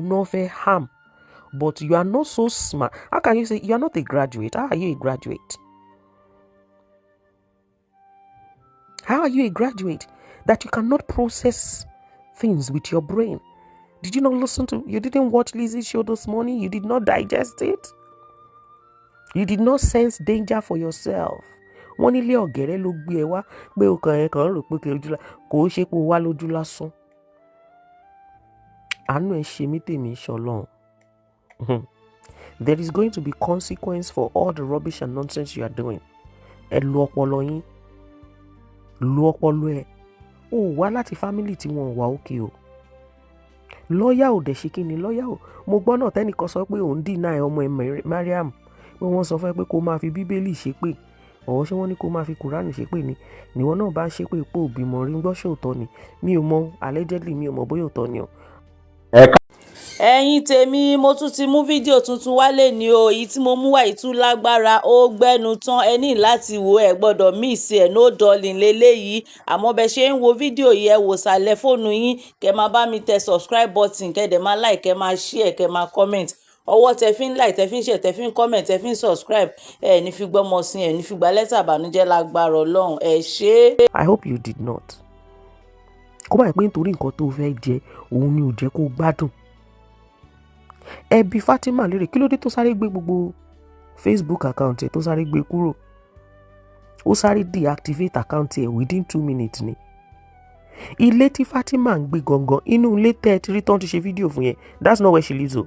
Òun náà fẹ́ harm, but you are not so smart. How can you say you are not a graduate? How are you a graduate? How are you a graduate that you cannot process things with your brain? Did you not listen to, you didn't watch Lizzie's show this morning? You did not digest it? You did not sense danger for yourself? Wọ́n nílé ọ̀gẹ́rẹ́ ló gbé ẹ wá pé ọkàn ẹ kàn ń rò pé kí ojú kò ó ṣe pé o wá lójú lásán. Àánú ẹ ṣe mí, tèmi ṣọlọ́run. There is going to be consequence for all the rubbish and nonsense you are doing. Ẹ lo ọpọlọ yín, lo ọpọlọ ẹ. O wá láti family tí wọn wà òkè o. Lọ́ọ̀yà ò dẹ̀ ṣe kí ni lọ́ọ̀yà ò. Mo gbọ́ náà tẹ́nìkan sọ pé òun deny ọmọ ẹ Mariam, pé wọ́n sọ fún ẹ pé kó máa fi Bíbélì ṣépè. Ọ̀wọ́ ṣé wọ́n ní kó máa fi Kùránì ṣépè ni? Níwọ náà bá ṣépè pé òbí mọ̀ rí ń gbọ́, ṣé òótọ́ ni? Mi ò mọ̀, allegedly, mi ò mọ̀ bóyá òótọ́ ni o. Ẹ̀yin tèmi, mo tún ti mú fídíò tuntun wálé ní o. Èyí tí mo mú wá yìí tún lágbára, ó gbẹ́nu tán. Ẹ ní láti wò, ẹ gbọ́dọ̀ miss ẹ̀, no dulling leléyìí. Àmọ́ bẹ ṣe ń wo fídíò yìí, ẹ wò sàlẹ̀ fóònù yín, kẹ máa bá mi tẹ subscribe button, kẹ dẹ̀ máa like, kẹ máa share, kẹ máa comment. Ọwọ́ tẹ fi ń like, tẹ fi ń share, tẹ fi ń comment, tẹ fi ń subscribe, ẹ ní fi gbọ́mọ sí, ẹ ní fi gba lẹ́tà ìbànújẹ́ lágbára Ọlọ́run. Ẹ ṣé. I hope you did not. Kó báyìí pé nítorí nǹkan tó fẹ́ jẹ òun ni ò jẹ́ kó gbádùn. Ẹbí Fatima lérè, kí ló dé tó sáré gbé gbogbo Facebook account ẹ̀, tó sáré gbé kúrò? Ó sáré deactivate account ẹ̀ within 2 minutes ni. Ilé tí Fatima ń gbé gangan, inú ilé tẹ́ ẹ ti rí tán ti ṣe fídíò fún yẹn, that's not where she lives o.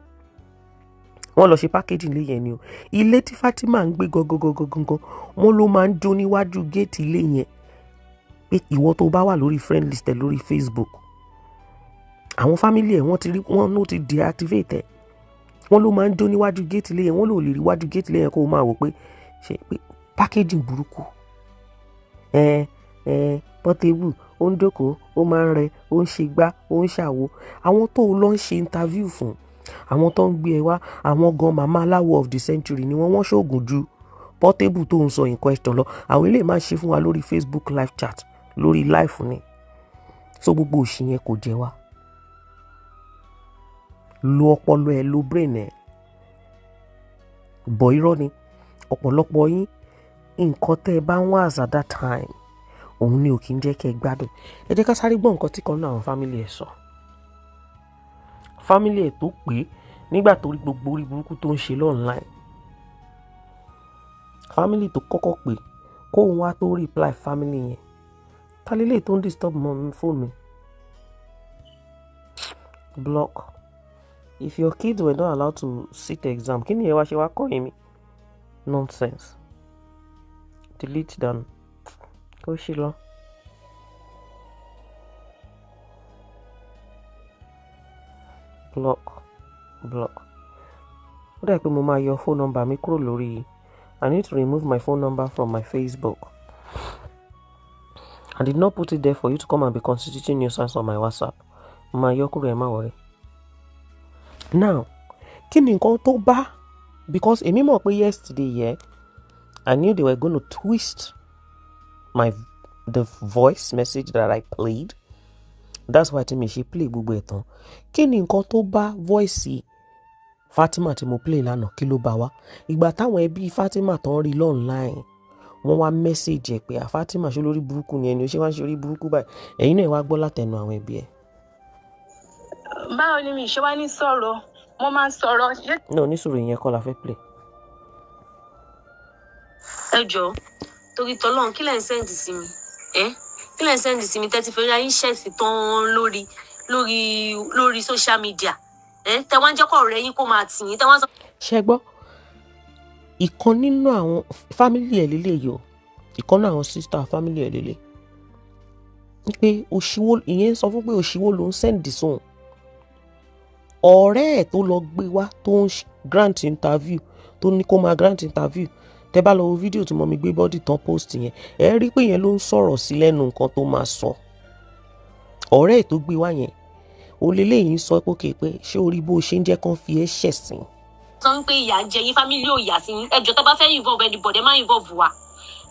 Wọ́n lọ ṣe packaging ilé yẹn ni o. Ilé tí Fatima ń gbé gangan gangan gangan, wọ́n ló máa ń jó níwájú géètì ilé yẹn, pé ìwọ tó bá wà lórí friend list ẹ lórí Facebook, àwọn family ẹ̀, wọ́n ti rí, wọ́n ló ti deactivate ẹ̀. Wọ́n ló máa ń jó níwájú géètì ilé yẹn. Wọ́n lò lè rí wájú géètì ilé yẹn kó o máa wò pé ṣe pé packaging burúkú. Ẹ ẹ Portable ó ń jókòó, ó máa ń rẹ, ó ń ṣe gbá, ó ń ṣàwo. Àwọn tó lọ ń ṣe interview fún, àwọn tó ń gbé ẹ wá, àwọn gan màmá aláwọ̀ of the century ni wọ́n. Wọ́n ṣoògùn ju Portable tó ń sọ in question lọ. Àwọn eléyìí máa ń ṣe fún wa lórí Facebook live chat, lórí live ni. So gbogbo òṣì yẹn kò jẹ wá. Lo ọpọlọ ẹ, lo brain ẹ bọ̀. Irọ́ ni ọ̀pọ̀lọpọ̀ yín. Nǹkan tẹ́ ẹ bá ń wá as at that time, òun ni ò kí ń jẹ́ kẹ́ ẹ gbádùn. Ẹ jẹ́ ká sáré gbọ́ nǹkan tí kan náà àwọn family ẹ̀ sọ, family ẹ̀ tó pé nígbà tó rí gbogbo orí burúkú tó ń ṣe online, family tó kọ́kọ́ pè kóun wá tó reply family yẹn. Ta lélẹ́yìí tó ń disturb mọ́ mi fóònù mi? Block. If your kids were not allowed to sit exam, kí ni ẹ wá ṣe wá kọ́ mi? Nonsense. Delete done. Kó ṣe lọ. Block, block. Ó dà pé mo máa yọ phone number mi kúrò lórí. I need to remove my phone number from my Facebook. I did not put it there for you to come and be constituting nuisance on my WhatsApp. Mo máa yọ kúrò, ẹ má worry. Now, kí ni nǹkan tó bá? Because èmi mọ̀ pé yesterday, yeah, I knew they were going to twist my the voice message that I played. That's why tí mi ṣe play gbogbo ẹ̀ tán. Kí ni nǹkan tó bá voice Fatima tí mo play lánàá? Kí ló bá wá? Ìgbà táwọn ẹbí Fatima tán rí online, wọ́n wá message ẹ̀ pé à Fatima, ṣe lórí burúkú ni ẹni ó ṣe wá ń ṣe orí burúkú báyìí? Ẹ̀yin náà wá gbọ́ látẹnu àwọn ẹbí ẹ̀. Báwo ni mi ṣe wá ní sọ̀rọ̀? Mo máa ń sọ̀rọ̀ ṣé. Náà oníṣòro ìyẹn kọ́ la fẹ́ play. Ẹ jọ, torí tọlọ́run, kí lẹ̀ ń send sí mi? Ẹ kí lẹ̀ ń send sí mi tẹ́tí fẹ́rẹ́ ayé ṣẹ̀sì tán lórí social media? Ẹ tẹ wá ń jẹ́ kọ́ ọ̀rẹ́ yín kó máa tì yín, tẹ wá ń sọ. Ṣe gbọ́, ìkan nínú àwọn family ẹ̀ lélẹ̀ yìí o, ìkan nínú àwọn sister family ẹ̀ lélẹ̀ pé òṣìwò ìyẹn ń sọ fún pé òṣìwò ló ń send sóun. Ọ̀rẹ́ ẹ̀ tó lọ gbé wá, tó ń grant interview, tó ní kó máa grant interview, tẹ́ bá lọ wo fídíò tí mummy gbé body tán post yẹn, ẹ rí pé yẹn ló ń sọ̀rọ̀ sí lẹ́nu nǹkan tó máa sọ. Ọ̀rẹ́ ẹ̀ tó gbé wá yẹn, òun lélẹ́yìí sọ pé òkè pé ṣé orí bó ṣe ń jẹ́ kán fi ẹ́ ṣẹ̀sín. Sọ pé ìyà ń jẹ yín, family ò yà sí yín. Ẹ jọ, tó bá fẹ́ involve anybody, ẹ má involve wa.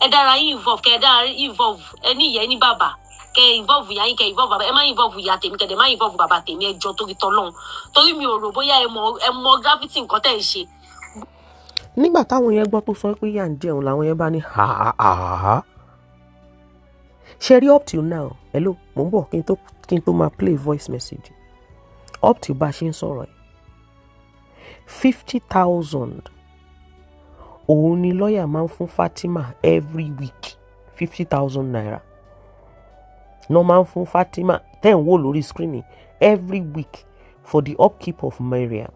Ẹ dára yín involve, kẹ ẹ dára yín involve. Ẹ ní ìyá, ẹ ní bàbá. Kẹ involve ìyá yín, kẹ involve bàbá. Ẹ má involve ìyá tèmi, kẹ dẹ̀ má involve bàbá tèmi. Ẹ jọ, torí tọlọ́run, torí mi ò rò bóyá ẹ mọ gravity nǹkan tẹ̀ ń ṣe. Nígbà táwọn yẹn gbọ́ tó sọ pé ìyà ń jẹun, làwọn yẹn bá ní ha ha ha. Ṣe rí, up till now, hello, mò ń bọ̀, kí n tó máa play voice message. Up till bá a ṣe ń sọ̀rọ̀ ẹ̀, 50,000 òun ni lọ́ọ̀yà máa ń fún Fatima every week. ₦50,000 náà máa ń fún Fatima tẹ́ ń wò lórí screen every week for the upkeep of Mariam.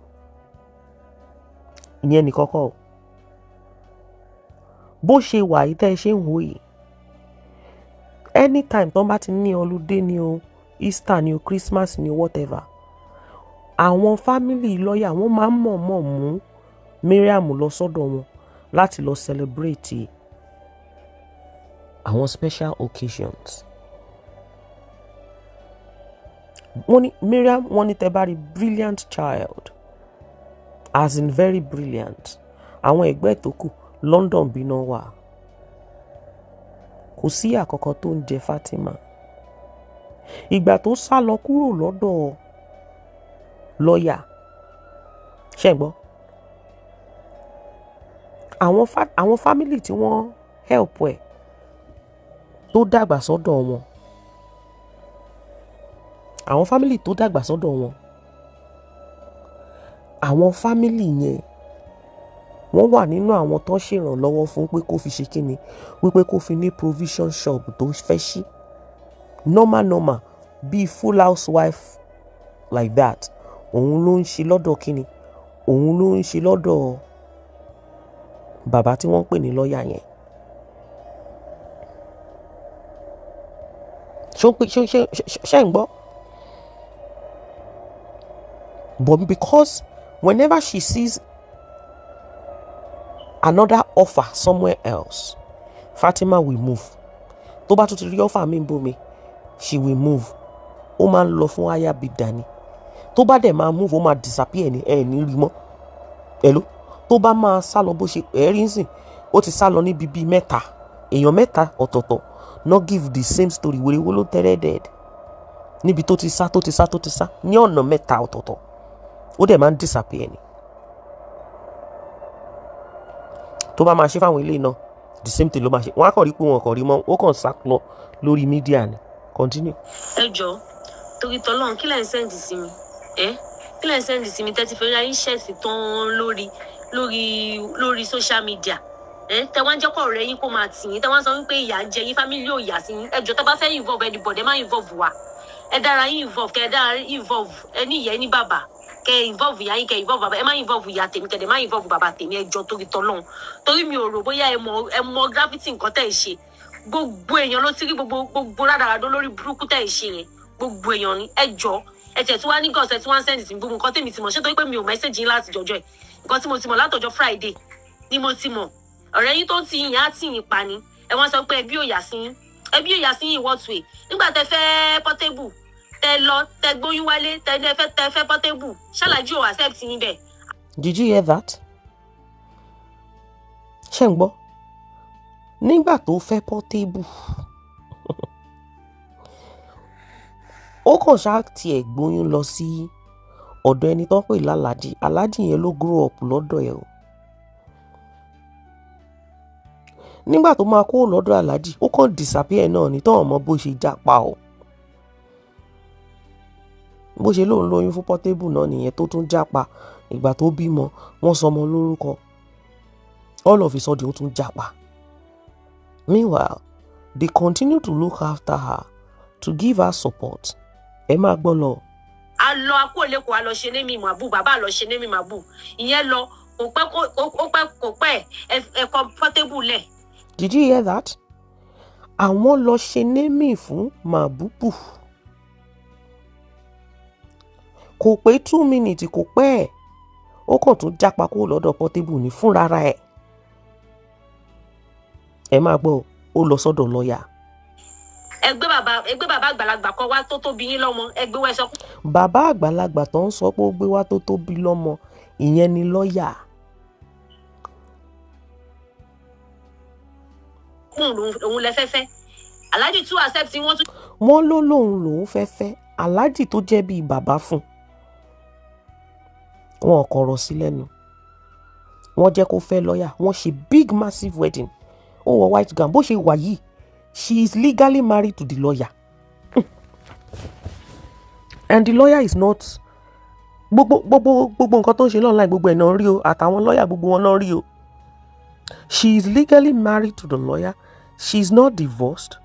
Ìyẹn ní kọ́kọ́ o. Bó ṣe wà yìí, tẹ́ ẹ ṣe ń wò yìí, anytime tó bá ti ní holiday ni o, Easter ni o, Christmas ni o, whatever, àwọn family lọ́ọ̀yà wọ́n máa ń mọ̀ọ́mọ̀ mú Mariam lọ sọ́dọ̀ wọn láti lọ celebrate àwọn special occasions. Wọ́n ní Mariam, wọ́n ní tẹ́ bá rí brilliant child, as in very brilliant. Àwọn ẹgbẹ́ tó kù, London bí náà wà. Kò sí àkọ́kọ́ tó ń jẹ Fatima. Ìgbà tó sá lọ kúrò lọ́dọ̀ lọ́ọ̀yà, ṣe ń gbọ́, àwọn family tí wọ́n help ẹ̀ tó dàgbà sọ́dọ̀ wọn, àwọn family tó dàgbà sọ́dọ̀ wọn, àwọn family yẹn, wọ́n wà nínú àwọn tó ṣèrànlọ́wọ́ fún pé kó fi ṣe kíni, wípé kó fi ní provision shop tó fẹ́ ṣí. Normal normal, bíi full housewife like that, òun ló ń ṣe lọ́dọ̀ kíni, òun ló ń ṣe lọ́dọ̀ bàbá tí wọ́n ń pè ní lọ́ọ̀yà yẹn. Ṣó ń pè ṣé ṣé ṣé ń gbọ́? But because whenever she sees another offer somewhere else, Fatima will move. Tó bá tún ti rí offer mi bómi, she will move. Ó máa ń lọ fún higher bidder ni. Tó bá dẹ̀ máa move, ó máa disappear ní, ẹ̀ ní rí mọ́. Hello, tó bá máa sá lọ, bó ṣe ẹ̀ rí nsìn, ó ti sá lọ níbi bíi mẹ́ta, èèyàn mẹ́ta ọ̀tọ̀ọ̀tọ̀ not give the same story. Wèrè wo ló tẹ́rẹ́ dead níbi tó ti sá, tó ti sá, tó ti sá ní ọ̀nà mẹ́ta ọ̀tọ̀ọ̀tọ̀? Ó dẹ̀ máa ń disappear ni. Tó bá máa ṣe fáwọn ilé náà, the same thing ló máa ṣe. Wọ́n á kàn rí pé wọn kàn rí mọ́, ó kàn sá lọ lórí media ni. Continue. Ẹ jọ, torí tọlọ́run, kí lẹ̀ ń send sí mi? Ẹ kí lẹ̀ ń send sí mi tẹ́tí fẹ́ yín ṣẹ̀sì tán lórí social media? Ẹ tẹ wá ń jẹ́ kọ́ ọ̀rẹ́ yín kó máa tì yín, tẹ wá ń sọ wípé ìyà ń jẹ yín, family ò yà sí yín. Ẹ jọ, tẹ bá fẹ́ involve anybody, ẹ má involve wa. Ẹ dára yín involve, kẹ ẹ dára involve. Ẹ ní ìyá, ẹ ní bàbá, kẹ ẹ involve ìyá yín, kẹ ẹ involve bàbá. Ẹ má involve ìyá tèmi, kẹ ẹ má involve bàbá tèmi. Ẹ jọ, torí tọlọ́run, torí mi ò rò bóyá ẹ mọ gravity nǹkan tẹ̀ ń ṣe. Gbogbo èèyàn ló ti rí gbogbo rádaràdó lórí burúkú tẹ̀ ń ṣe yẹn. Gbogbo èèyàn ni. Ẹ jọ, ẹ tẹ̀ tí wàá ní gọ̀ọ́sẹ̀ tí wọ́n ń send sí gbogbo nǹkan tèmi ti mọ̀. Ṣé torí pé mi ò message yín láti jọjọ́ ẹ̀, nǹkan tí mo ti mọ̀ látọjọ́ Friday ni mo ti mọ̀. Ọ̀rẹ́ yín tó ń ti yín á tì yín pa ni. Ẹ wọ́n sọ pé ẹbí ò yà sí yín, ẹbí ò yà sí yín. What way? Nígbà tẹ fẹ́ Portable, tẹ lọ, tẹ gbóyún wálé, tẹ ní ẹ fẹ́, tẹ fẹ́ Portable, ṣàlàjì ò accept yín bẹ́ẹ̀. Did you hear that? Ṣé ń gbọ́? Nígbà tó fẹ́ Portable, ó kàn ṣáà tiẹ̀ gbóyún lọ sí ọ̀dọ̀ ẹni tó ń pè lálàájì. Aláàjì yẹn ló grow up lọ́dọ̀ ẹ̀ o. Nígbà tó máa kúrò lọ́dọ̀ aláàjì, ó kàn disappear náà ní tọ́wọ́n mọ bó ṣe jápa o. Bó ṣe lóun lóyún fún Portable náà nìyẹn tó tún jápa. Ìgbà tó bímọ, wọ́n sọmọ lórúkọ, all of a sudden ó tún jápa. Meanwhile, they continue to look after her, to give her support. Ẹ máa gbọ́ lọ. A lọ akóòlẹ́kọ̀ọ́, a lọ ṣe ní mi màbù, bàbá lọ ṣe ní mi màbù. Ìyẹn lọ, kò pẹ́, ó pẹ́, kò pẹ́, ẹ̀kọ́ Portable lẹ̀. Did you hear that? Àwọn lọ ṣe naming fún Màbúbù, kò pé 2 minutes, kò pẹ́ ẹ̀, ó kàn tún jápa kúrò lọ́dọ̀ Portable ní fúnrara ẹ̀. Ẹ máa gbọ́, ó lọ sọ́dọ̀ lọ́ọ̀yà. Ẹgbẹ́ bàbá àgbàlagbà kan wá tó tóbi yín lọ́mọ, ẹgbẹ́ wẹ́ sọ. Bàbá àgbàlagbà tó ń sọ pé ó gbé wá tó tóbi lọ́mọ, ìyẹn ni lọ́ọ̀yà. Kùn òun lẹ fẹ́fẹ́. Aláàjì tún accept wọn tún. Wọ́n ló lóun lòun fẹ́ fẹ́ aláàjì tó jẹ́ bíi bàbá fún un. Wọn kọ̀rọ̀ sí lẹ́nu, wọ́n jẹ́ kó fẹ́ lọ́ọ̀yà, wọ́n ṣe big massive wedding, ó wọ white gown. Bó ṣe wà yìí, she is legally married to the lawyer, and the lawyer is not. Gbogbo nǹkan tó ń ṣe online, gbogbo ẹ̀ náà rí o, àtàwọn lọ́ọ̀yà, gbogbo wọn náà rí o. She is legally married to the lawyer. She is not divorced.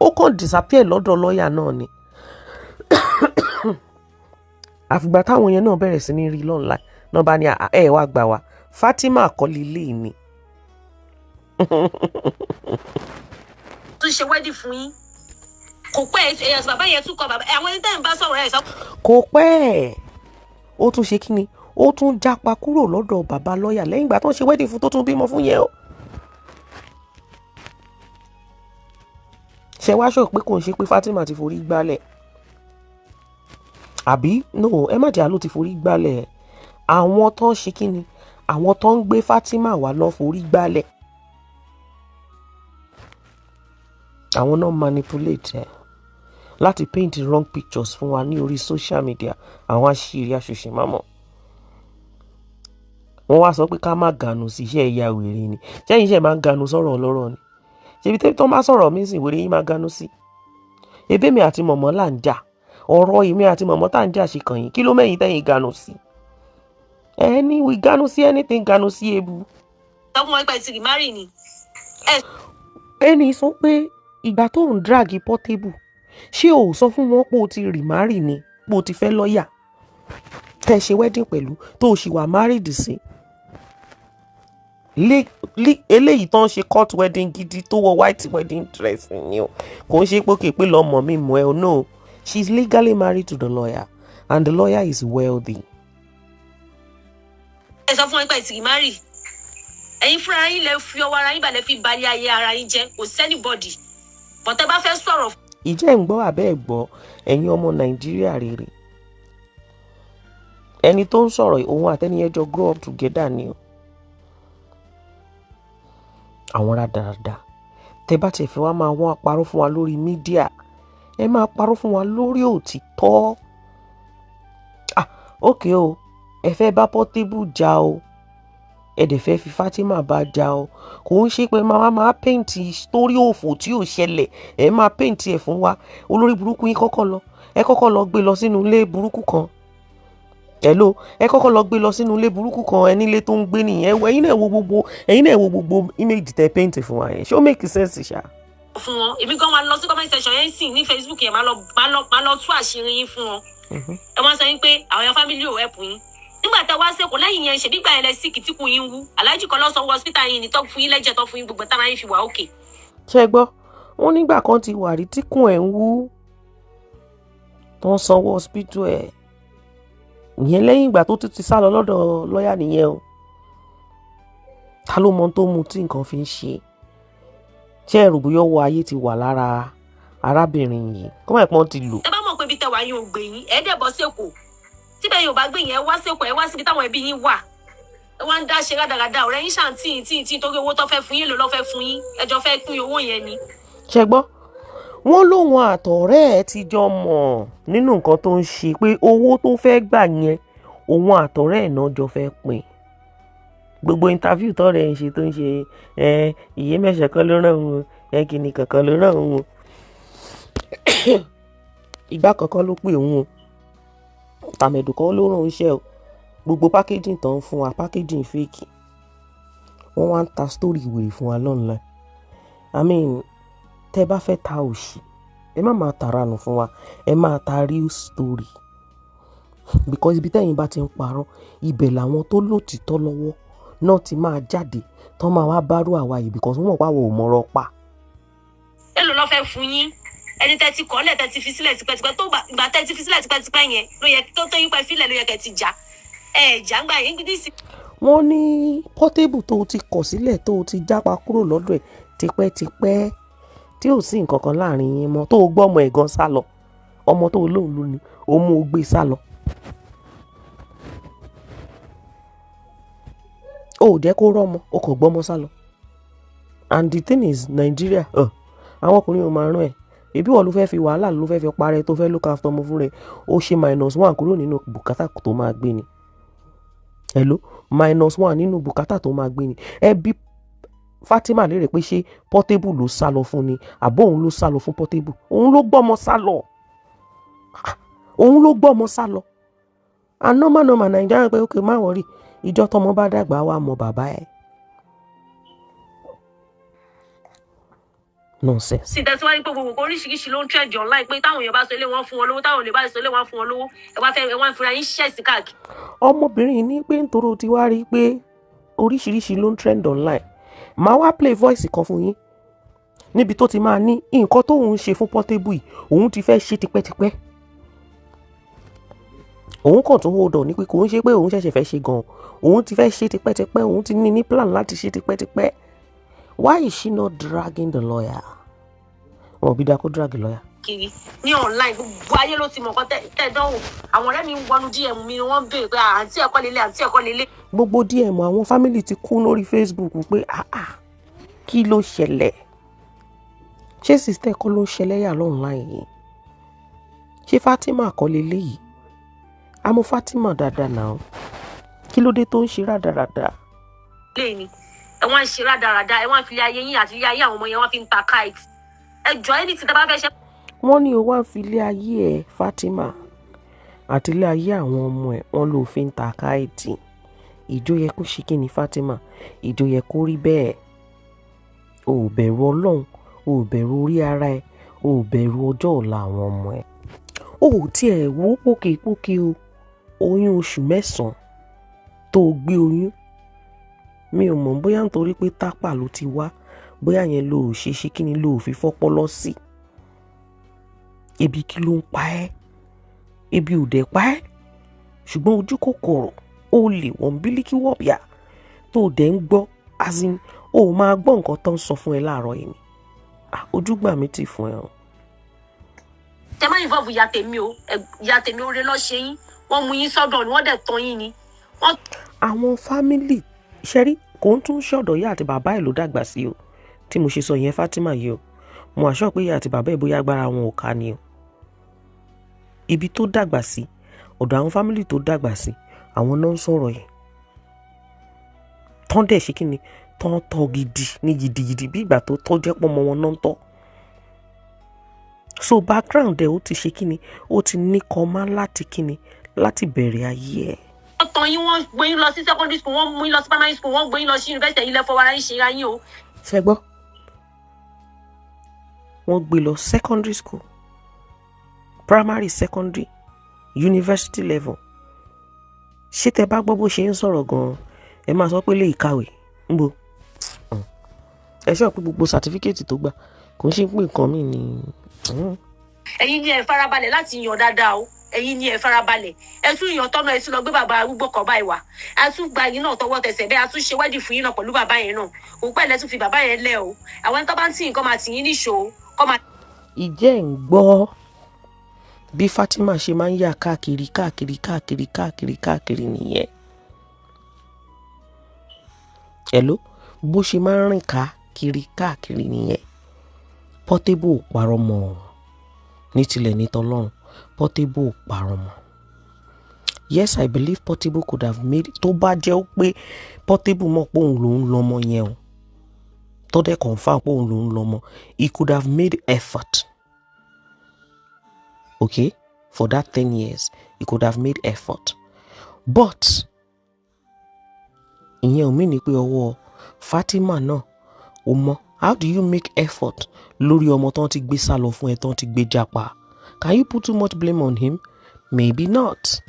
Ó kàn disappear lọ́dọ̀ lọ́ọ̀yà náà ni, àfìgbà táwọn yẹn náà bẹ̀rẹ̀ sí ní rí online náà bá ní ẹ wá gbà wá, Fatima kọ́lé ilé ni. Tún ṣe wedding fún yín, kò pẹ́ ẹ bàbá yẹn tún kọ bàbá àwọn ẹni tẹ́ ń bá sọ̀rọ̀ ẹ̀ sọ. Kò pẹ́ ẹ̀, ó tún ṣe kí ni, ó tún jápa kúrò lọ́dọ̀ bàbá lọ́ọ̀yà lẹ́yìn ìgbà tó ń ṣe wedding fún, tó tún bímọ fún yẹn o. Ṣe wá sọ pé kò ń ṣe pé Fatima ti forí gbálẹ̀ àbí? No, ẹ má jẹ́ àlọ́ ti forí gbálẹ̀. Àwọn tó ń ṣe kí ni, àwọn tó ń gbé Fatima wá lọ forí gbálẹ̀, àwọn náà manipulate ẹ láti paint wrong pictures fún wa ní orí social media. Àwọn àṣírí àṣòṣe mámọ́, wọ́n wá sọ pé ká má gànù sí iṣẹ́ ìyá wèrè ni. Sẹ́yìn iṣẹ́ máa ń ganu sọ̀rọ̀ ọlọ́rọ̀ ni? Ṣebí tó ń bá sọ̀rọ̀ mí sìn, wèrè yín máa ganu sí ebí mi àti mọ̀mọ́ là ń jà. Ọ̀rọ̀ èmi àti mọ̀mọ́ tá ń jà ṣe kàn yín? Kí ló mẹ́yìn tẹ́yìn ganu sí ẹni? We ganu sí anything, ganu sí ebu. Sọ fún wọn pé ti remarry ni. Ẹni sọ pé ìgbà tó ń drag Portable, ṣé o sọ fún wọn pé o ti remarry ni, pé o ti fẹ́ lọ́ọ̀yà tẹ́ ṣe wedding pẹ̀lú, tó o sì wà married sí eléyìí tó ń ṣe court wedding gidi, tó wọ white wedding dress ni o? Kò ń ṣe pé kè pé lọ́mọ mi mọ̀ ẹ́ o. No, she is legally married to the lawyer, and the lawyer is wealthy. Ẹ sọ fún wọn pé ti remarry. Ẹ̀yin fúnra yín lẹ fi ọwọ́ ara yín balẹ̀ fi balẹ̀ ayé ara yín jẹ́. Kò sí anybody bọ̀tẹ́ bá fẹ́ sọ̀rọ̀. Ìjẹ́ ń gbọ́ àbẹ́ ẹ̀ gbọ́, ẹ̀yin ọmọ Nàìjíríà rere, ẹni tó ń sọ̀rọ̀, òun àtẹniyẹn jọ grow up together ni o. Àwọn rádaràda, tẹ bá tiẹ̀ fẹ́ wá máa wọ́n parọ́ fún wa lórí media, ẹ máa parọ́ fún wa lórí òtítọ́. Ah, ok o, ẹ fẹ́ bá Portable jà o, ẹ dẹ̀ fẹ́ fi Fatima bá jà o. Kò ń ṣe pé máa máa paint story òfò tí ò ṣẹlẹ̀, ẹ máa paint ẹ̀ fún wa. Olórí burúkú yín, kọ́kọ́ lọ, ẹ kọ́kọ́ lọ gbé lọ sínú ilé burúkú kan. Hello, ẹ kọ́kọ́ lọ gbé lọ sínú ilé burúkú kan, ẹ nílé tó ń gbé nìyẹn. Ẹ̀yin náà wo gbogbo, ẹ̀yin náà wo gbogbo image tẹ paint fún wa yẹn. Ṣé ó make sense ṣá? Fún wọn, èmi gan máa lọ sí comment section yẹn sìn ní Facebook yẹn, máa lọ tú àṣírí yín fún wọn. Ẹ wọ́n sọ yín pé àwọn èèyàn family ò help yín nígbà tá a wá sẹ́kọ̀ọ́ lẹ́yìn yẹn. Ṣèbí gbà yẹn lẹ sick tí kò yín wú, aláàjì kan lọ́sọ̀ wọ hospital yín ní tó fún yín lẹ́jẹ̀, tó fún yín gbogbo tára yín fi wà òkè. Ṣé gbọ́, wọ́n nígbà kan ti wà rí tíkùn ẹ̀ ń wú, tó ń sanwó hospital ẹ̀ ìyẹn lẹ́yìn ìgbà tó tún ti sá lọ lọ́dọ̀ lọ́ọ̀yà nìyẹn o. Ta ló mọ tó mu tí nǹkan fi ń ṣe? Ṣé ẹ̀rù bóyá ọwọ́ ayé ti wà lára arábìnrin yìí, kó má pọ́n ti lò. Ẹ bá mọ̀ pé ibi tẹwàá yín ò gbé yín, ẹ dẹ̀ bọ́ sẹ́kọ̀ọ́. Síbẹ̀ yóò bá gbé yín, ẹ wá sẹ́kọ̀ọ́, ẹ wá síbi táwọn ẹbí yín wà. Ẹ wá ń dá ṣe rádaràda. Ọ̀rẹ́ yín ṣàn tíyìn tíyìn tíyìn torí owó tó fẹ́ fún yín lò lọ́ fẹ́ fún yín, ẹjọ́ fẹ́ pín owó yẹn ni. Ṣe gbọ́, wọ́n lóun àtọ̀rẹ́ ẹ̀ ti jọ mọ̀ nínú nǹkan tó ń ṣe pé owó tó fẹ́ gbà yẹn, òun àtọ̀rẹ́ ẹ̀ náà jọ fẹ́ pín. Gbogbo interview tọ́rẹ́ ẹ̀ ń ṣe, tó ń ṣe ẹ, ìyé mẹ́sàn kan ló ràn òun ẹ, kìnnì kankan ló ràn òun, ìgbà kankan ló pè òun o, tàmẹ̀dù kan ló ràn òun iṣẹ́ o. Gbogbo packaging tó ń fún wa, packaging fake. Wọ́n wá ń ta story wèrè fún wa online. I mean, tẹ́ bá fẹ́ ta òṣì, ẹ má máa tàranù fún wa, ẹ máa ta real story, because ibi tẹ́yìn bá ti ń parọ́, ibẹ̀ làwọn tó lòtítọ́ lọ́wọ́ náà ti máa jáde, tán máa wá bárò àwa yìí, because wọ́n mọ̀ pé àwọn ò mọ̀rọ̀ pa. Èlò lọ́ fẹ́ fún yín? Ẹni tẹ́ ti kọ́lẹ̀, tẹ́ ti fi sílẹ̀ tipẹ́tipẹ́, tó ìgbà tẹ́ ti fi sílẹ̀ tipẹ́tipẹ́ yẹn ló yẹ tó tó yín pẹ́ fílẹ̀, ló yẹ kẹ́ ti jà, ẹ̀ jà ń gbà yín ní. Wọ́n ní Portable tó ti kọ̀ sílẹ̀, tó ti jápa kúrò lọ́dọ̀ ẹ̀ tipẹ́tipẹ́, tí ò sí nǹkan kan láàrin yín mọ́, tó o gbọ́ ọmọ ẹ̀ gan sá lọ, ọmọ tó o lóun ló ní, o mú o gbé sá lọ. O ò jẹ́ kó rọ́mọ, o kò gbọ́mọ sá lọ. And the thing is, Nigeria, Àwọn ọkùnrin ò máa rán ẹ̀. Ẹbí wọ́n ló fẹ́ fi wàhálà, ló fẹ́ fi parẹ́, tó fẹ́ look after ọmọ fún rẹ̀. Ó ṣe -1 kúrò nínú bùkátà tó máa gbé ni. Hello, -1 nínú bùkátà tó máa gbé ni. Ẹbí Fatima léèrè pé ṣé Portable ló sá lọ fún ni, àbó òun ló sá lọ fún Portable? Òun ló gbọ́mọ sá lọ, òun ló gbọ́mọ sá lọ. And normal normal Nàìjíríà pé, "Ok, má worry, ìjọ tọmọ bá dàgbà, wá mọ bàbá ẹ̀." Nonsense. Sì tẹ̀síwájú pé gbogbo nǹkan oríṣiríṣi ló ń trend online, pé táwọn èèyàn bá sọ ilé wọn fún wọn lówó, táwọn olè bá sọ ilé wọn fún wọn lówó. Ẹ wá fẹ́, ẹ wá ń fira yín ṣẹ̀sì káàkiri. Ọmọbìnrin yìí ní pé nítorí ó ti wá rí i pé oríṣiríṣi ló ń trend online, màá wá play voice kan fún yín níbi tó ti máa ní nǹkan tóun ń ṣe fún Portable yìí, òun ti fẹ́ ṣe tipẹ́tipẹ́, òun kàn tún hold on ní pé kò ń ṣe pé òun ṣẹ̀ṣẹ̀ fẹ́ ṣe gan-an, òun ti fẹ́ ṣe tipẹ́tipẹ́, òun ti ní plan láti ṣe tipẹ́tipẹ́. Why is she not dragging the lawyer? Wọn ò bí dáa kó drag the lawyer. Kiri ní online, gbogbo ayé ló ti mọ̀ nǹkan tẹ́ dánwò. Àwọn ọ̀rẹ́ mi ń wọnú DM mi, wọ́n ń béèrè pé àǹtí ẹ̀kọ́ lélẹ̀, àǹtí ẹ̀kọ́ lélẹ̀. Gbogbo DM àwọn family ti kún lórí Facebook pé, "Ah ah, kí ló ṣẹlẹ̀? Ṣé sister kọ́ ló ń ṣẹlẹ́yà online yìí? Ṣé Fatima kọ́ leléyìí? Àmọ́ Fatima dáadáa náà, kí ló dé tó ń ṣe rádaràda?" Lé ni ẹ wọ́n ń ṣe rádaràda, ẹ wọ́n ń fi ilé ayé yín àti ilé ayé àwọn ọmọ yẹn, wọ́n fi ń ta kite. Ẹ jọ, ẹni tí tẹ bá fẹ́ ṣe. Wọ́n ní o wá ń fi ilé ayé ẹ, Fatima, àti ilé ayé àwọn ọmọ ẹ, wọ́n ló fi ń ta kite. Ìjó yẹ kó ṣe kí ni, Fatima? Ìjó yẹ kó rí bẹ́ẹ̀? O ò bẹ̀rù Ọlọ́run, o ò bẹ̀rù orí ara ẹ, o ò bẹ̀rù ọjọ́ ọ̀la àwọn ọmọ ẹ. O ò tiẹ̀ wó pókèpókè o. Oyún oṣù 9 tó o gbé oyún, mi ò mọ̀ bóyá nítorí pé tápà ló ti wá, bóyá yẹn ló ò ṣe ṣe kí ni, ló ò fi fọ́pọ́lọ́ sí. Ebi kí ló ń pa ẹ́? Ebi ò dẹ̀ pa ẹ́, ṣùgbọ́n ojú kòkòrò, ó lè wọ̀n bílíkì wọ̀bìà tó o dẹ̀ ń gbọ́, as in, o máa gbọ́ nǹkan tó ń sọ fún ẹ láàárọ̀ yìí ni. Ah, ojú gbà mí tì fún ẹ o. Tẹ má involve ìyá tèmi o. Ìyá tèmi, oore lọ́ ṣe yín, wọ́n mú yín sọ́dọ̀ ni, wọ́n dẹ̀ tán yín ni wọ́n. Àwọn family ṣẹ́rí kò ń tún ṣọ̀dọ̀ ìyá àti bàbá ẹ̀ ló dàgbà sí o. Tí mo ṣe sọ yẹn, Fatima yìí o, mo àṣọ pé ìyá àti bàbá ẹ̀, bóyá agbára wọn ò ká ni o. Ibi tó dàgbà sí, ọ̀dọ̀ àwọn family tó dàgbà sí, àwọn náà ń sọ̀rọ̀ yẹn tán dẹ̀ ṣe kí ni, tán tọ́ gidi ní gidigidi, bí ìgbà tó tọ́ jẹ́ pọ́nmọ́ wọn náà ń tọ́. So background ẹ̀, ó ti ṣe kí ni, ó ti ní kọ́má láti kí ni, láti bẹ̀rẹ̀ ayé ẹ̀. Wọ́n tán yín, wọ́n gbé yín lọ sí secondary school, wọ́n mú yín lọ sí primary school, wọ́n gbé yín lọ sí university. Ẹ̀yin lẹ fọwọ́ ara yín ṣe ra yín o. Ṣe gbọ́, wọ́n gbé lọ secondary school, primary, secondary, university level. Ṣé tẹ bá gbọ́ bó ṣe ń sọ̀rọ̀ gan-an, ẹ máa sọ pé lè kàwé ńbo. Ẹ ṣọ́ pé gbogbo certificate tó gbà, kò ń ṣe pé nǹkan mi ni. Ẹ̀yin ni ẹ farabalẹ̀ láti yàn dáadáa o. Ẹ̀yin ni ẹ farabalẹ̀, ẹ tún yàn tọ́nà, ẹ tún lọ gbé bàbá arúgbó kan báyìí wá. A tún gba yín náà tọwọ́ tẹsẹ̀ bẹ́ẹ̀, a tún ṣe wedding fún yín náà pẹ̀lú bàbá yẹn náà. Òun pẹ̀lẹ́ tún fi bàbá yẹn lẹ̀ o. Àwọn ẹni tó bá ń tì yín, kọ́ máa tì yín níṣó, kọ́ máa. Ìjẹ́ ń gbọ́ bí Fatima ṣe máa ń yà káàkiri káàkiri káàkiri káàkiri káàkiri nìyẹn. Hello, bó ṣe máa ń rìn káàkiri káàkiri nìyẹn. Portable ò parọ́ mọ́ ọ ní tilẹ̀ ní tọlọ́run, Portable ò parọ́ mọ́. Yes, I believe Portable could have made, tó bá jẹ́ pé Portable mọ̀ pé òun lòún lọ́mọ yẹn o, tó dẹ̀ confirm pé òun lòún lọ́mọ, he could have made effort, okay, for that 10 years he could have made effort. But ìyẹn ò mean pé ọwọ́ Fatima náà ò mọ́. How do you make effort lórí ọmọ tán ti gbé sá lọ fún ẹ, tán ti gbé japa? Can you put too much blame on him? Maybe not.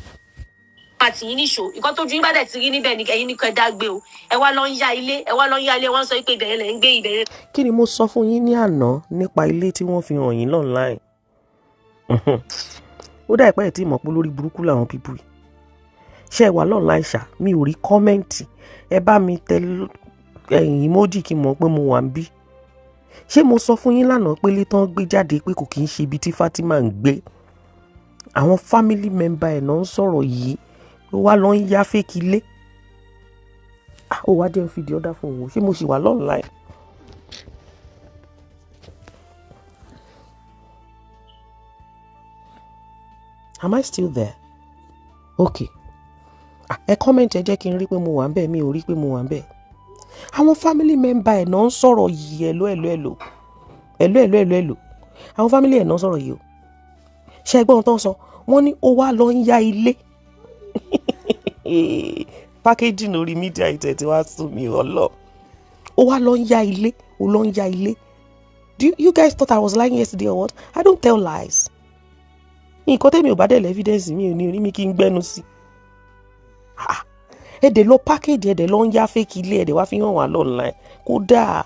Àti yín níṣó, nǹkan tójú yín bá dẹ̀ ti rí níbẹ̀ ni ẹ̀yin ní kẹ́ dá gbé o. Ẹ wá lọ ń yá ilé, ẹ wá lọ ń yá ilé, wọ́n sọ pé ibẹ̀ yẹn lẹ̀ ń gbé, ibẹ̀ yẹn. Kí ni mo sọ fún yín ní àná nípa ilé tí wọ́n fi hàn yín online? Ó dà ìpẹ́ tí mọ̀ pé lórí burúkú làwọn people yìí. Ṣé ẹ wà online ṣá? Mi ò rí comment. Ẹ bá mi tẹ ẹ̀yìn emoji kí n mọ̀ pé mo wà ń bí. Ṣé mo sọ fún yín lánàá pé ilé tán gbé jáde, pé kò kí ń ṣe ibi tí Fatima ń gbé? Àwọn family member ẹ̀ náà ń sọ̀rọ̀ yìí, ó wá lọ ń yá fake ilé. Ó wá jẹ́ ń fi the other phone wò, ṣé mo ṣì wà online? Am I still there? Okay. Ẹ comment, ẹ jẹ́ kí n rí pé mo wà ń bẹ̀. Mi ò rí pé mo wà ń bẹ̀. Àwọn family member ẹ̀ náà ń sọ̀rọ̀ yìí. Hello, hello, hello, hello, hello, hello, hello. Àwọn family ẹ̀ náà ń sọ̀rọ̀ yìí o. Ṣé ẹ gbọ́ ohun tó ń sọ? Wọ́n ní ó wá lọ ń yá ilé. Packaging orí media ìtẹ̀ tí wàá sùn mí ọlọ́. Ó wá lọ ń yá ilé, ó lọ ń yá ilé. Do you guys thought I was lying yesterday or what? I don't tell lies. Nǹkan tẹ́mi ò bá dẹ̀ lẹ́ evidence, mi ò ní orí mi kí n gbẹ́nu sí. Ẹ dẹ̀ lọ package, ẹ dẹ̀ lọ ń yá fake ilé, ẹ dẹ̀ wá fi hàn wá online. Kódà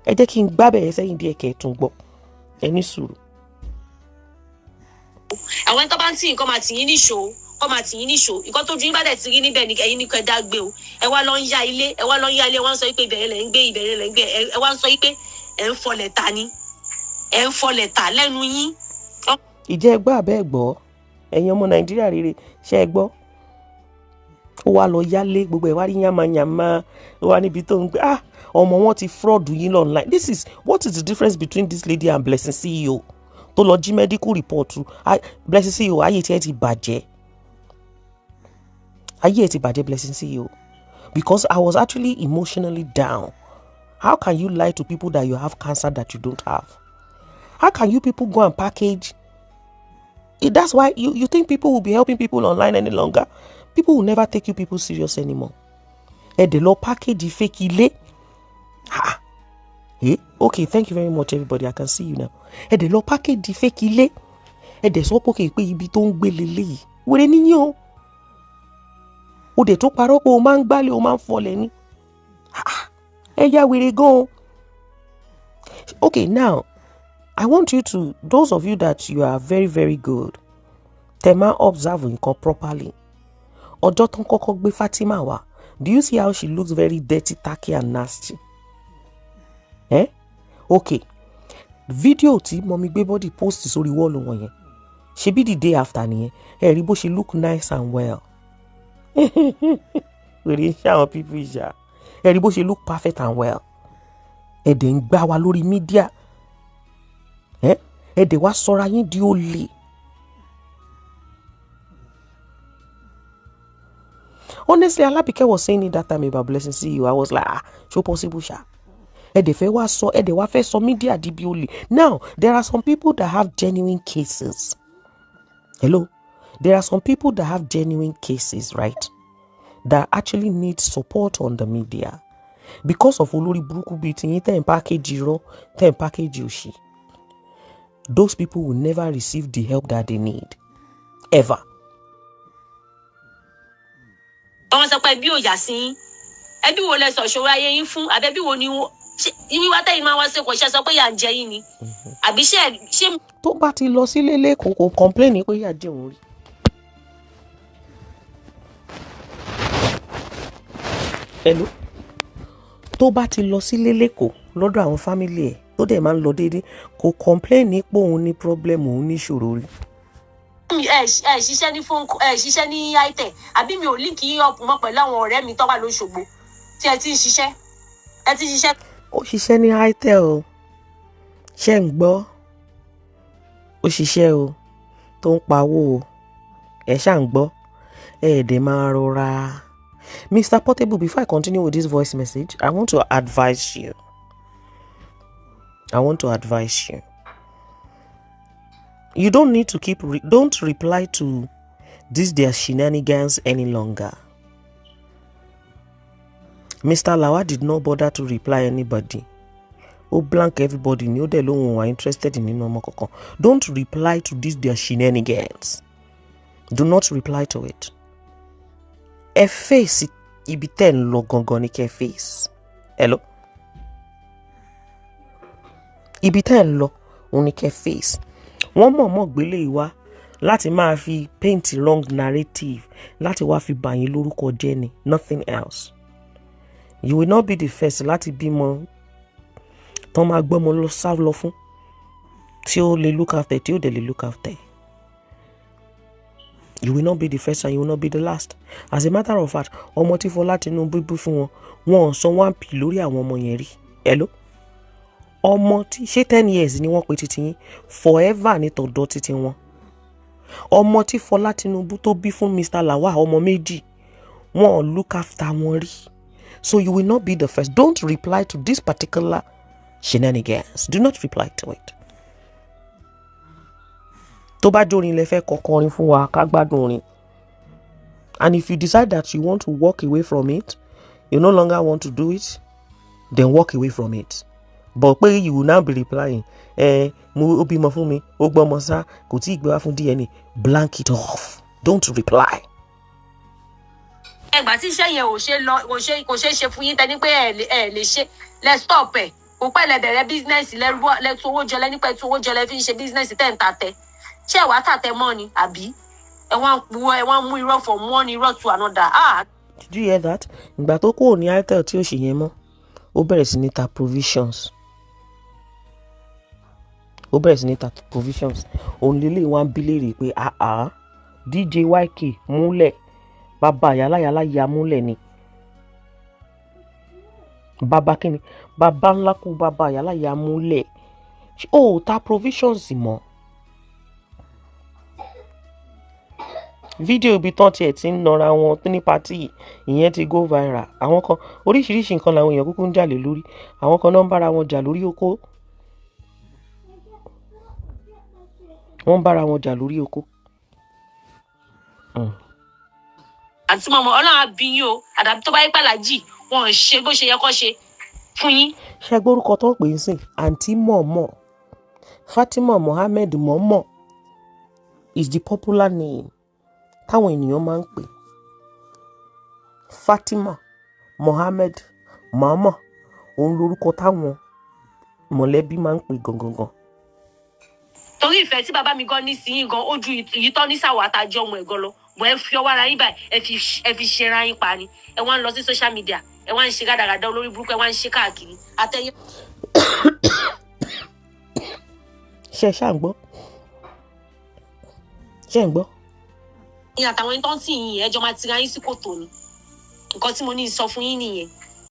ẹ jẹ́ kí n gbábẹ̀ ẹ sẹ́yìn díẹ̀ kẹ́ ẹ tún gbọ́. Ẹ ní sùúrù. Àwọn ẹni tó bá ń tì yín kọ́ máa tì yín níṣó, kọ́ máa tì yín níṣó. Nǹkan tó ju yín bá dẹ̀ ti rí níbẹ̀ ni ẹ̀yin ní kẹ́ dá gbé o. Ẹ wá lọ ń yá ilé, ẹ wá lọ ń yá ilé. Ẹ wá ń sọ pé ibẹ̀rẹ̀ lẹ̀ ń gbé, ibẹ̀rẹ̀ lẹ̀ ń gbé. Ẹ wá ń sọ pé ẹ̀ ń fọlẹ̀ ta ni, ẹ̀ ń fọlẹ̀ ta lẹ́nu yín. Ìjẹ́ ẹ gbọ́ àbẹ́ ẹ̀ gbọ́? Ẹ̀yin ọmọ Nàìjíríà rere, ṣé ẹ gbọ́? Ó wá lọ yálé, gbogbo ẹ̀ wá rí yánmayànmá. Ó wá níbi tó ń gbé. Ah, ọmọ wọn ti fraud yín online. This is what is the difference between this lady and Blessing CEO tó lọ jí medical report? Ah, Blessing CEO, ayé tí ẹ ti bàjẹ́, ayé ẹ ti bàjẹ́. Blessing CEO, because I was actually emotionally down. How can you lie to people that you have cancer that you don't have? How can you people go and package it? That's why you think people will be helping people online any longer. People will never take you people serious anymore. Ẹ dẹ̀ lọ package fake ilé. Ah, eh? Okay, thank you very much, everybody. I can see you now. Ẹ dẹ̀ lọ package fake ilé. Ẹ dẹ̀ sọ pé pé ibi tó ń gbé leléyìí. Wèrè níyàn o. O dẹ̀ tó parọ́ pé o máa ń gbálẹ̀, o máa ń fọlẹ̀ ni. Ah, ẹ ya wèrè gan o. Okay, now I want you to, those of you that you are very, very good, tẹ máa observe nǹkan properly. Ọjọ́ tó ń kọ́kọ́ gbé Fatima wá, do you see how she looks very dirty, tacky and nasty? Eh? Okay. Video tí mummy gbé body post sórí wall wọn yẹn, ṣebí the day after nìyẹn, ẹ rí bó ṣe look nice and well. Wèrè ń ṣe àwọn people ìṣá. Ẹ rí bó ṣe look perfect and well. Ẹ dẹ̀ ń gbá wa lórí media, ẹ dẹ̀ wá sọra yín di olè. Honestly, Alabike was saying it that time about Blessing CEO. I was like, "Ah, ṣó possible ṣá?" Ẹ dẹ̀ fẹ́ wá sọ, ẹ dẹ̀ wá fẹ́ sọ media di bí olè. Now, there are some people that have genuine cases. Hello? There are some people that have genuine cases, right? That actually need support on the media. Because of olórí burúkú bíi tiyín tẹ̀ ń package irọ́, tẹ̀ ń package òṣì. Those people will never receive the help that they need. Ever. Wọ́n sọ pé ẹbí ò yà sí yín. Ẹbí wo lẹ sọ ìṣòro ayé yín fún? Àbẹ́bí wo ni wọ́n ṣé wíwá tẹ́yìn máa wá sí kò ṣe sọ pé yà ń jẹ yín ni? Àbí ṣé ṣé Tó bá ti lọ sílé lẹ́kọ̀ọ́, kò complain pé yà jẹun rí. Hello? Tó bá ti lọ sílé lẹ́kọ̀ọ́ lọ́dọ̀ àwọn family ẹ̀, tó dẹ̀ máa ń lọ déédéé, kò complain pé òun ní problem, òun ní ìṣòro rí. Ẹ ṣiṣẹ́ ní phone, ẹ ṣiṣẹ́ ní itel, àbí mi ò link yín up mọ́ pẹ̀lú àwọn ọ̀rẹ́ mi tó wà lóṣogbo tí ẹ ti ń ṣiṣẹ́, ẹ ti ń ṣiṣẹ́? Ó ṣiṣẹ́ ní itel o. Ṣé ń gbọ́? Ó ṣiṣẹ́ o, tó ń pawó o. Ẹ ṣáà ń gbọ́. Ẹ ẹ̀ dẹ̀ máa rọra. Mr. Portable, before I continue with this voice message, I want to advise you. I want to advise you. You don't need to keep don't reply to these their shenanigans any longer. Mr. Lawal did not bother to reply anybody. Ó blank everybody ní, ó dẹ̀ lóhùn wà interested nínú ọmọ kankan. Don't reply to these their shenanigans. Do not reply to it. Ẹ face ibi tẹ́ ń lọ gangan ní kẹ́ face. Hello? Ibi tẹ́ ń lọ òun ní kẹ́ face. Wọ́n mọ̀ọ́mọ̀ gbélé wá láti máa fi paint wrong narrative, láti wá fi bà yín lórúkọ jẹ́ ni, nothing else. You will not be the first láti bímọ tán máa gbọ́mọ lọ sá lọ fún tí ó lè look after, tí ó dẹ̀ lè look after. You will not be the first and you will not be the last. As a matter of fact, ọmọ tí Fọlá Tinubu bí fún wọn, wọn ò san 1p lórí àwọn ọmọ yẹn rí. Hello? Ọmọ tí ṣé 10 years ni wọ́n pe titi yín, forever ní tọ̀dọ̀ titi wọn. Ọmọ tí Fọlá Tinubu tó bí fún Mr. Lawal, ọmọ méjì, wọn ò look after wọn rí. So you will not be the first. Don't reply to this particular shenanigans. Do not reply to it. Tó bá jórin lẹ fẹ́ kọkọrin fún wa, ká gbádùn orin. And if you decide that you want to walk away from it, you no longer want to do it, then walk away from it. But pé you will now be replying, ẹ mo ó bímọ fún mi, ó gbọ́mọ sá, kò tí ì gbé wá fún DNA, blank it off. Don't reply. Ẹgbà tí iṣẹ́ yẹn ò ṣe lọ, kò ṣe ṣe fún yín, tẹni pé ẹ lè ṣe, lẹ stop ẹ. Kò pẹ́ lẹ bẹ̀rẹ̀ business, lẹ tu owó jọ, lẹ nípa ẹ tu owó jọ, lẹ fi ń ṣe business tẹ̀ ń ta tẹ. Ṣé ẹ wàá tàtẹ mọ́ ni, àbí ẹ wá ń pu, ẹ wá ń mú irọ́ from one irọ́ to another? Ah. Did you hear that? Ìgbà tó kúrò ní Itel tí ò ṣe yẹn mọ́, ó bẹ̀rẹ̀ sí ní ta provisions. Ó bẹ̀rẹ̀ sí ní ta provisions. Òun lélẹ̀ wá ń bí léèrè pé, àá DJ YK múlẹ̀, bàbá yàláyàlá ya múlẹ̀ ni. Bàbá kíni? Bàbá ńlá kú, bàbá yàláyà múlẹ̀. Ó ta provisions mọ́. Fídíò ibi tán tiẹ̀ ti ń nara wọn ní party, ìyẹn ti go viral. Àwọn kan, oríṣiríṣi nǹkan làwọn èèyàn kúkú ń jà lé lórí. Àwọn kan náà ń bára wọn jà lórí oko. Wọ́n ń bára wọn jà lórí oko. Àǹtí mọ̀mọ́, Ọlọ́run á bí yín o. Àdàbí tó bá yẹ pàlàjì wọn ò ṣe bó ṣe yẹ kó ṣe fún yín. Ṣe gbórúkọ tó ń pè é sìn, Àǹtí Mọ̀mọ́, Fatima Mohammed Mọ̀mọ́ is the popular name táwọn ènìyàn máa ń pè. Fatima Mohammed Mọ̀mọ́, òun lorúkọ táwọn mọ̀lẹ́bí máa ń pè gangan gan. Torí ìfẹ́ tí bàbá mi gan ní sí yín gan, ó ju èyí tó ní sàwọ́ àtàjọ ọmọ ẹ̀ gan lọ. Bọ̀ ẹ fi ọwọ́ ara yín báyìí, ẹ fi ṣera yín pa ni. Ẹ wá ń lọ sí social media, ẹ wá ń ṣe rádaràda olórí burúkú, ẹ wá ń ṣe káàkiri àtẹyẹ. Ṣe ṣáà ń gbọ́? Ṣe ń gbọ́? Ní àtàwọn ẹni tó ń tì yín, ẹjọ́ máa tira yín sí kòtò ni. Nǹkan tí mo ní sọ fún yín nìyẹn.